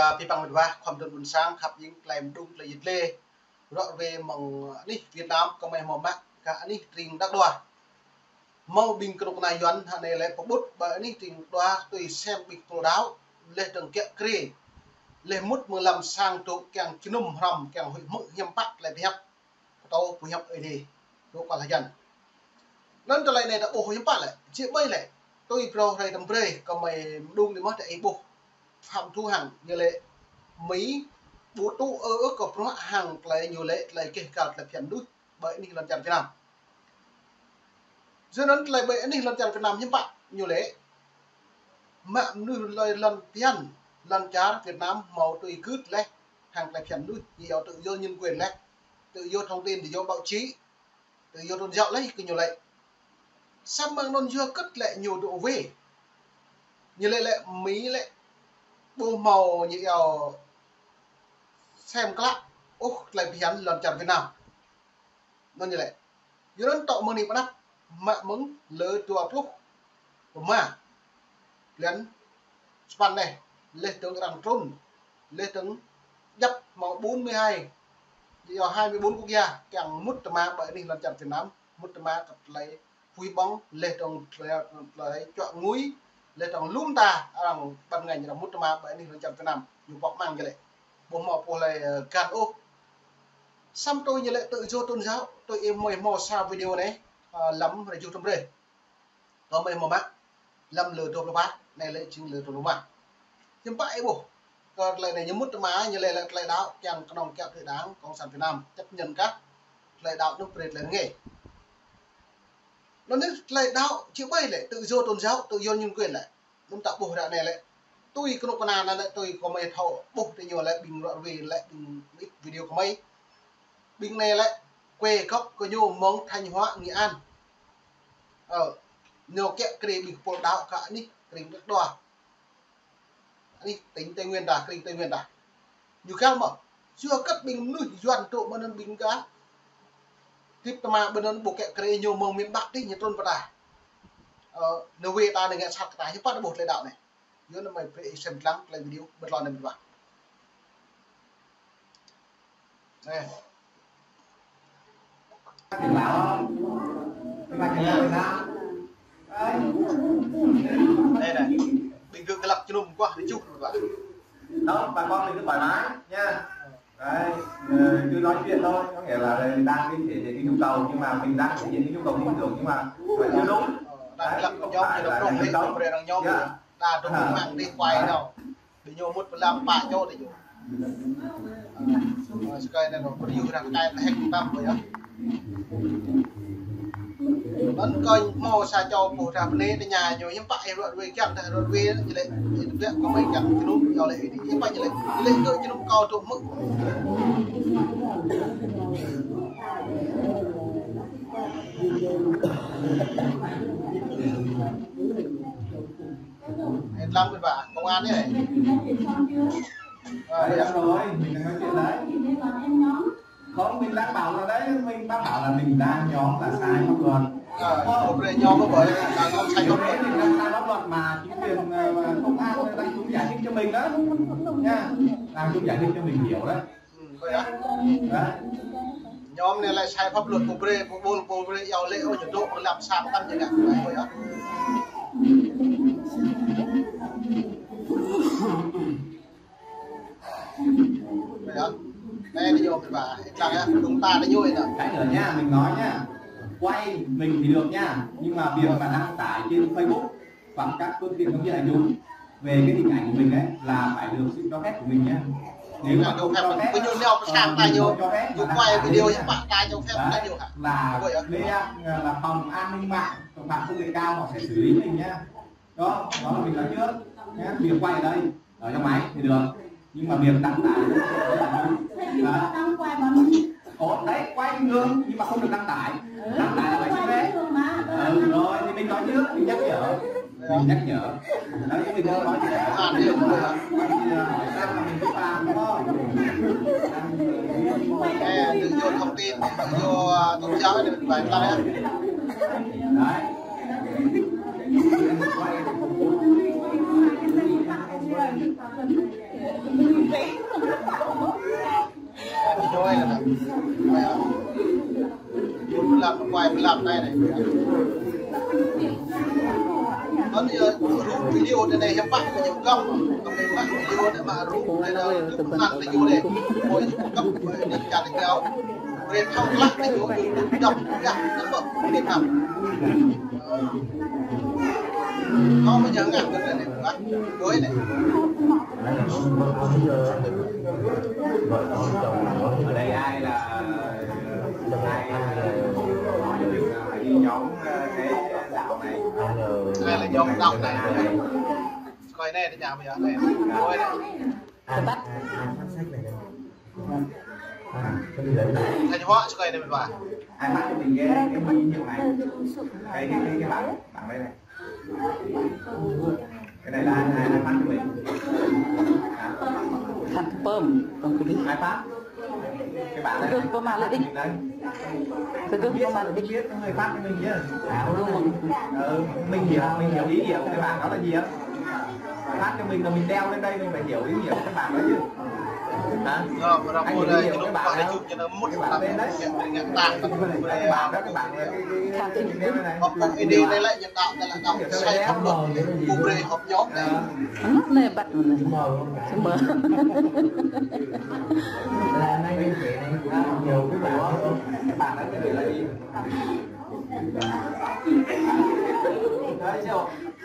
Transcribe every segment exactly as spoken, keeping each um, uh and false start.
Ơ, pơpă mĕt wa, khŏm tơm ƀôn sang, khăp ing, tơlơi mơđung, tơlơi yit lĕ. Ră ruai mơ̆ng anih Việt Nam, kơmơi hmâo mă, kơ anih tring Đak Đoa. Hmâo ƀing kơnuk kơna Yuan, hă anai lĕ pơƀut ƀơi anih tring Đak Đoa, tui sem ƀing pô đaŏ, leh dơ̆ng kiă kriê. Leh mŭt mơ̆ng lăm sang tŭ kiăng jơnum hrăm, kiăng huĭ hmư̆ hiam pă tơlơi pơhiăp. Pơtô pơhiăp Ơi Adai. Tŭ kơ hơjăn. Anŭn tơlơi anai ta ƀuh hiam pă lĕ, či ƀai lĕ. Tui phrâo hrơi tơm brơi, kơmơi mơđung ni mơ̆ ta ih ƀuh. Phạm Thu Hằng, ñu lĕ Mi, ƀu tŭ ư ư kơ bruă hăng tơlơi ñu lĕ, tơlơi keh kal tơlơi phiăn đuč, ƀơi anih lŏn čar Việt Nam. Yua anŭn tơlơi ƀơi anih lŏn čar Việt Nam hiư̆m pă ñu lĕ. Mă mơnuih lơi lŏn phiăn, lŏn čar Việt Nam hmâo tui gưt leh, hăng tơlơi phiăn đuč, ñu iâu tự do nhân quyền leh, tự do thông tin, tự do báo chí, tự do tôn giáo leh kơ ñu lĕ. Samơ̆ anŭn yua hơget lĕ ñu dŏ wê. Ñu lĕ lĕ Mi lĕ ƀu hmâo ñu iâu sem klă ôh tơlơi phiăn lŏn čar Việt Nam. Anŭn ñu lĕ. Yua anŭn tŏ mơ̆ng anai pơ anăp mă mơ̆ng lơ dua pluh pơma. Blan sapăn anai, leh dơ̆ng arăng trŭn, leh dơ̆ng djăp hmâo bốn mươi hai, yua hai mươi bốn quốc gia, kiăng mŭt tơma ƀơi anih lŏn čar Việt Nam, mŭt tơma kơ tơlơi pui ƀơ̆ng, leh dơ̆ng tơlơi, tơlơi čuă ngui, leh dơ̆ng lŏm ta arăng ban ngành arăng mŭt tơma ƀơi anih lŏn čar Việt Nam, ñu pŏk mơ̆ng ñu lĕ. Ƀu hmâo pô hlơi, ơ, găn ôh. Samơ̆ tui ñu lĕ tự do tôn giáo, tui ih mơi hmâo sa video anai, ơ, lăm rơjuh tơm brơi. Kơmơi hmâo mă, lăm lơ dua pluh pă, anai lĕ jing lơ dua pluh pă. Hiư̆m pă ih ƀuh. Kơ tơlơi anai ñu mŭt tơma, ñu lĕ lĕ tơlơi đaŏ, kiăng kơnơ̆ng kiaŏ tơlơi đaŏ, Cộng sản Việt Nam, chấp nhận kah tơlơi đaŏ anŭn brơi tơlơi rơngai. Anŭn anai tơlơi đaŏ či ƀai lĕ, tự do tôn giáo, tự do nhân quyền lĕ. Anŭn ta ƀuh ră anai lĕ. Tui kơnuk kơna anŭn lĕ, tui kơmơi thâo ƀuh tui ñu lĕ, ƀing ră ruai lĕ, ƀing mơit video kơmơi. Ƀing anai lĕ, quê gốc kơ ñu mơ̆ng Thanh Hóa, Nghệ An. Ơ, ñu kiă kriê ƀing pô đaŏ kơ anih tring Đak Đoa. Anih tỉnh Tây Nguyên ta, tring Tây Nguyên ta. Ñu găl mơ̆. Yua hơget ƀing mơnuih Yuan tŭ mơ̆n anŭn ƀing gah. Hơdip tơma ƀơi anŭn ƀu kiă kriê ñu mơ̆ng miền Bắc tih ñu trŭn pơ ta. Ơ, ñu wê ta ñu ngă sat kơ ta, hiư̆m pă ta ƀuh tơlơi đaŏ anai. Yua anŭn mơi brơi ih sem dlăng tơlơi video ƀơi tlôn anai mĕt wa. Anai. Đây này, bình thường cái lọc chùm qua thì chụp rồi. Đó, bà con mình cứ thoải mái nha. Đấy, ờ, cứ nói chuyện thôi, có nghĩa là đang liên hệ về cái nhu cầu, nhưng mà mình đang thể hiện cái nhu cầu tin tưởng, nhưng mà, mà chưa đúng. Đấy, không phải là nhà hư cấu. Đa dŏ mơ̆ng măng đi quay đâu. Ƀing ñu mŭt pơ lăm pă čô tơ ñu. Ơ, sơkai anai ñu pơyuh ră kơ tơhĕk tăm kơ yơh. Anŭn kơ hmâo sa čô pô ră bơnai tơña ñu hiư̆m pă ih ră ruai kiăng, ta ră ruai ñu lĕ, ih tơbiă kơmơi kiăng jơnum, ñu lĕ, hiư̆m pă ñu lĕ, ñu lĕ kơ jơnum kâo tŭ mơ̆. Ê, lăng bên bà, công an ấy. Ờ, đấy, dạ. Xong rồi, mình đang nói chuyện đấy. Không, mình đang bảo là đấy, mình đang bảo là mình đang nhóm là sai pháp luật. Ờ, hôm nay nhóm có bởi là nhóm sai pháp luật. Mình đang sai pháp luật mà chính quyền, ờ, công an đang xuống giải thích cho mình đó. Nha. Đang xuống giải thích cho mình hiểu đó. Ơ, ƀơi ah. Hă? Ñu anai lĕ sai pháp luật pô brơi, pô ƀôn, pô brơi, yua lĕ ôh, ñu dŏ pơ lăm sang tăm ñu ngă, ƀơi ah. Ƀơi ah. Anai ñu ƀơi ah, ih lăng ah, ƀing ta anai ñu anai. Cái nữa nha, mình nói nha. Quay mình thì được nha, nhưng mà việc mà đăng tải trên Facebook hoặc các phương tiện thông tin đại chúng về cái hình ảnh của mình ấy là phải được sự cho phép của mình nhé. Nếu mà không cho phép, ơ, không có cho phép mà đăng tải lên mạng xã hội ấy, là bên, ờ, là phòng an ninh mạng, tội phạm công nghệ cao họ sẽ xử lý mình nhé. Đó, đó là mình nói trước nhé. Việc quay ở đây, ở trong máy thì được. Nhưng mà việc đăng tải, đó. Ủa, đấy, quay bình thường nhưng mà không được đăng tải. Đăng tải là phải xin phép. Ừ, rồi, thì mình nói trước, mình nhắc nhở. Mình nhắc nhở. Đấy, mình không nói gì cả. Thì, ờ, hỏi sao là mình cứ làm, đúng không? Ê, tự do thông tin, tự do tôn giáo thì mình phải làm. Đấy. Tam anai anai. Anŭn yơh, rŭ video anai anai, hiư̆m pă kơ ñu gŏp. Kơ mơ̆ng mă video anai mă rŭ anai anai, tŭ pơnăn kơ ñu anai. Ơi, ñu gŏp, ơi, anai čar kâo. Brơi thâo klă kơ ñu, ñu gŏp, gŏp, gŏp, anai mơ̆, anai tam. Ơ, mơ̆ ñu ngă kơ anai anai, gŏp, đuaĭ anai. Ở đây ai là, ai là, ai là nhóm, ờ, cái đạo này? Ai là nhóm đạo này? Coi này, nhà bây giờ này. Coi này. Tơbăt. Thanh Hóa, coi này, mình vào. Ai phát cho mình cái, cái, cái, cái này? Cái, cái, cái, cái bảng, bảng đây này. Cái này là ai, ai, ai phát cho mình? Hả? Khăn pơm, pơm kơ đi. Ai phát? Cái bạn này. Kơ pơm mà lĕ đĭ. Đấy. Kơ pơm mà lĕ đĭ. Biết, không ai phát cho mình chứ. À, đúng rồi. Ừ, mình hiểu, mình hiểu ý nghĩa của cái bảng đó là gì á. Phát cho mình là mình đeo lên đây, mình phải hiểu ý nghĩa của cái bảng đó chứ. Hả? Anh hiểu ý nghĩa của cái bảng đó không? Cái bảng tên đấy. Cái bảng đó, cái bảng này, cái, cái, cái, cái đeo này này. Họp các ID này lại Đăo, đăo, đăo, sai pháp luật, ƀu brơi họp nhóm anai. Anŭn anai băt anŭn anai. Samơ̆.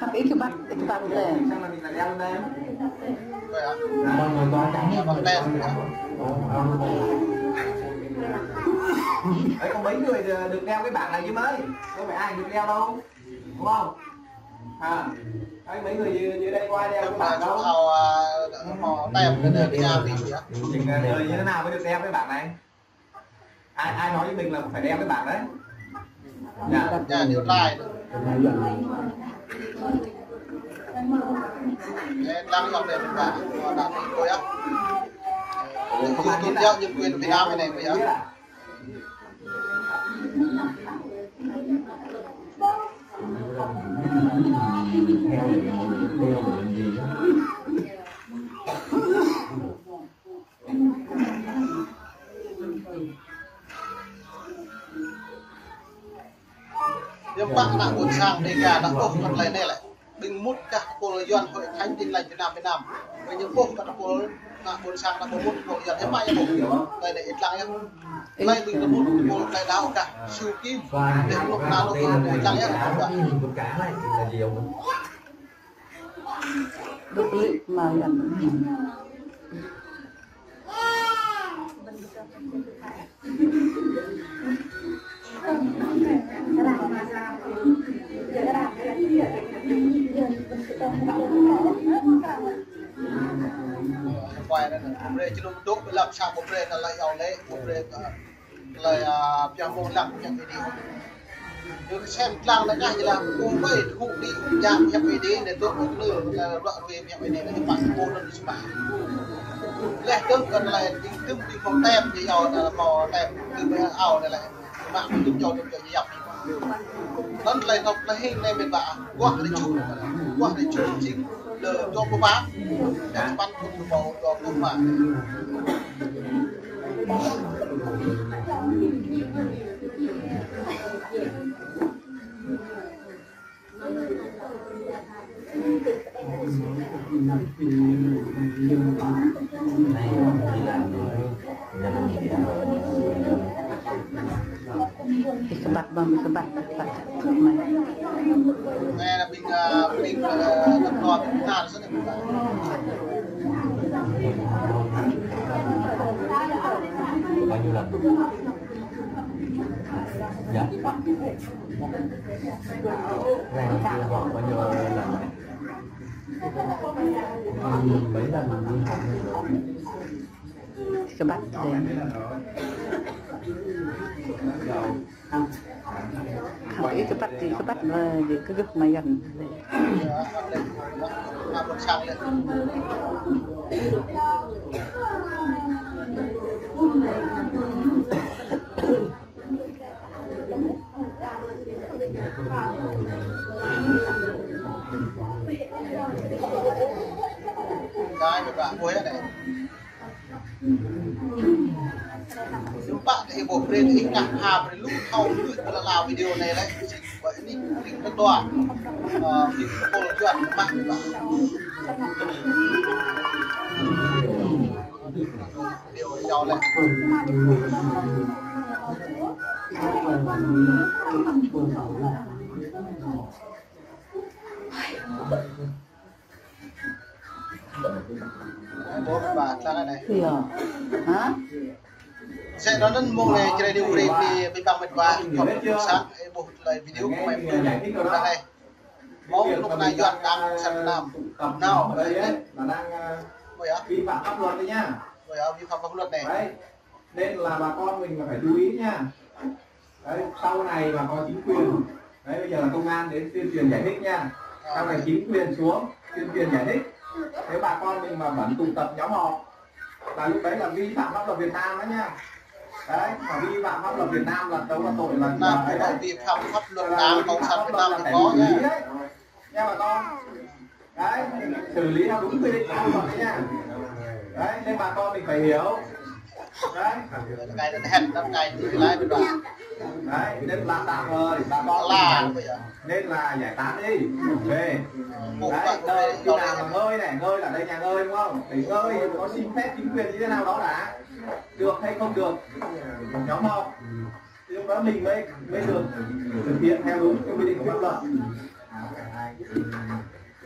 Hăp ih kơ băt, ih kơ băt anai. Đấy, có mấy người được đeo cái bảng này chứ mấy? Có phải ai được đeo đâu. Đúng không? À, đấy, mấy người dưới, dưới đây có ai đeo cái bảng không? Họ, à, họ tem cái này, cái nhà mình vậy. Người như thế nào mới được đeo cái bảng này? Ai, ai nói với mình là phải đeo cái bảng đấy? Dạ. Nhà điều lai. Cái lăng dòng này mình bảo, họ đặt cái tôi á. Cái tôn giáo nhân quyền Việt Nam này này, bây giờ. Hiư̆m pă ană ƀôn sang Dêga ană ƀuh kơ tơlơi anai lĕ. Ƀing mŭt kah pôl Yuan Hội Thánh Tin Lành Việt Nam, Việt Nam. Ƀing ñu ƀuh kơ tơpôl ană ƀôn sang ană ƀuh mŭt pôl Yuan hiư̆m pă ñu ƀuh. Tơlơi anai ih lăng yơh. Tơlơi ƀing ñu mŭt pôl tơlơi đăo kah. Siu Kim. Ƀing ñu ană ƀuh ih lăng yơh. Dŏ klĭ mă Yuan. Brơi jơnum dŏ ƀơi lăm sa ƀu brơi anŭn lĕ yua lĕ, ƀu brơi kơ tơlơi, a, pioh mơ̆ng lăm pioh ih đĭ. Yua kơ sem lăng anŭn kah jơlah ƀu brơi tơgŭ đĭ jang pioh ih đĭ anai dŏ ƀơi kơnưl, anŭn ruă ruê pioh ih đĭ anŭn pă ƀu anŭn sơmah. Leh dơ̆ng kơ anŭn lĕ đĭ tơm đĭ mơ̆ng tem đĭ yua anŭn mơ̆ng tem đĭ mơ̆ng ao anŭn lĕ. Mă tŭm čô tŭm čô yap. Anŭn tơlơi anŭn tơlơi hing anai mĕt wa. Guah rơčŭ. Guah rơčŭ jing lơ dua pluh ba. Yang sepan tŭm tŭm dua pluh ba. Ih kơ băt ƀơ̆ng, ih kơ băt, ih kơ băt. Anai là ƀing, a, ƀing, a, dŏ dŏ ƀing nar sơnă. Bao nhiêu lần? Dạ. Này, bao nhiêu lần? Kơ băt đen. Hăng ih kơ băt, ih kơ băt, ơ, ih kơ gơh mă Yuan. Cái mà bạn quên này. Ƀă tơ ih ƀuh brơi tơ ih kah pha brơi lu thâo lu tơlơi video anai lĕ. Ƀơi anih link tơdua. Ơ, link tơpul juăt mă ƀă. Video jao lĕ. Ƀuh ƀă tơlơi anai. Iya. Hă? Sĕ anŭn mơ̆ng anai čơđai ñu brơi ƀing abih bang met wa, kâo pơsang, ơ, ƀuh tơlơi video kơ mơi pơtô. Anai. Mơ̆ng anŭn anai Yuan đang sat năm. Nao. Ôi, à. Vi phạm pháp luật đấy nha. Ôi, à, vi phạm pháp luật này. Đấy. Nên là bà con mình là phải chú ý nha. Đấy, sau này mà có chính quyền, đấy, bây giờ là công an đến tuyên truyền giải thích nha. Sau này chính quyền xuống tuyên truyền giải thích. Nếu bà con mình mà vẫn tụ tập nhóm họp là lúc đấy là vi phạm pháp luật Việt Nam đó nha. Đấy, mà vi phạm pháp luật Việt Nam là đâu có tội là, là, là vi phạm pháp luật Đảng Cộng sản Việt Nam là phải bị xử lý đấy. Nha bà con. Đấy, xử lý theo đúng quy định của pháp luật đấy nha. Đấy, nên bà con mình phải hiểu. Đấy. Cái này là hẹn đám cày thì lái với bà. Đấy, nên là tạm thời bà con mình là phải, nên là giải tán đi. Về. Đấy, nơi khi nào mà ngơi này, ngơi là đây nhà ngơi đúng không? Thì ngơi có xin phép chính quyền như thế nào đó đã. Được hay không được? Nhóm họp. Thì lúc đó mình mới, mới được thực hiện theo đúng cái quy định của pháp luật.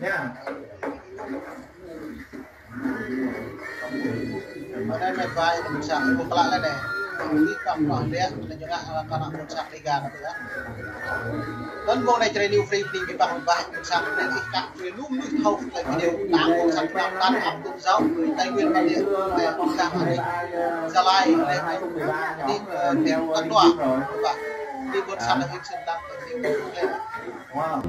Nha. Ƀơi anai met wa, ih ƀuh sang ih ƀuh klă lĕ anai. Ih kah pha brơi, lĕ ñu ngă kơ ană ƀôn sang Dega anŭn yơh. Anŭn mơ̆ng anai čơđai ñu brơi ƀing abih bang met wa, ih ƀuh sang anai ih kah brơi lu mơnuih thâo tơlơi video Đảng Cộng sản Việt Nam đang áp dụng dầu Tây Nguyên bản địa. Anai ƀuh sang anai Gia Lai, anai, anai, ơ, tỉnh Đắk Lắk. Ƀuh, ih ƀuh sang anai ih sĭt đang tơlơi video. Wow.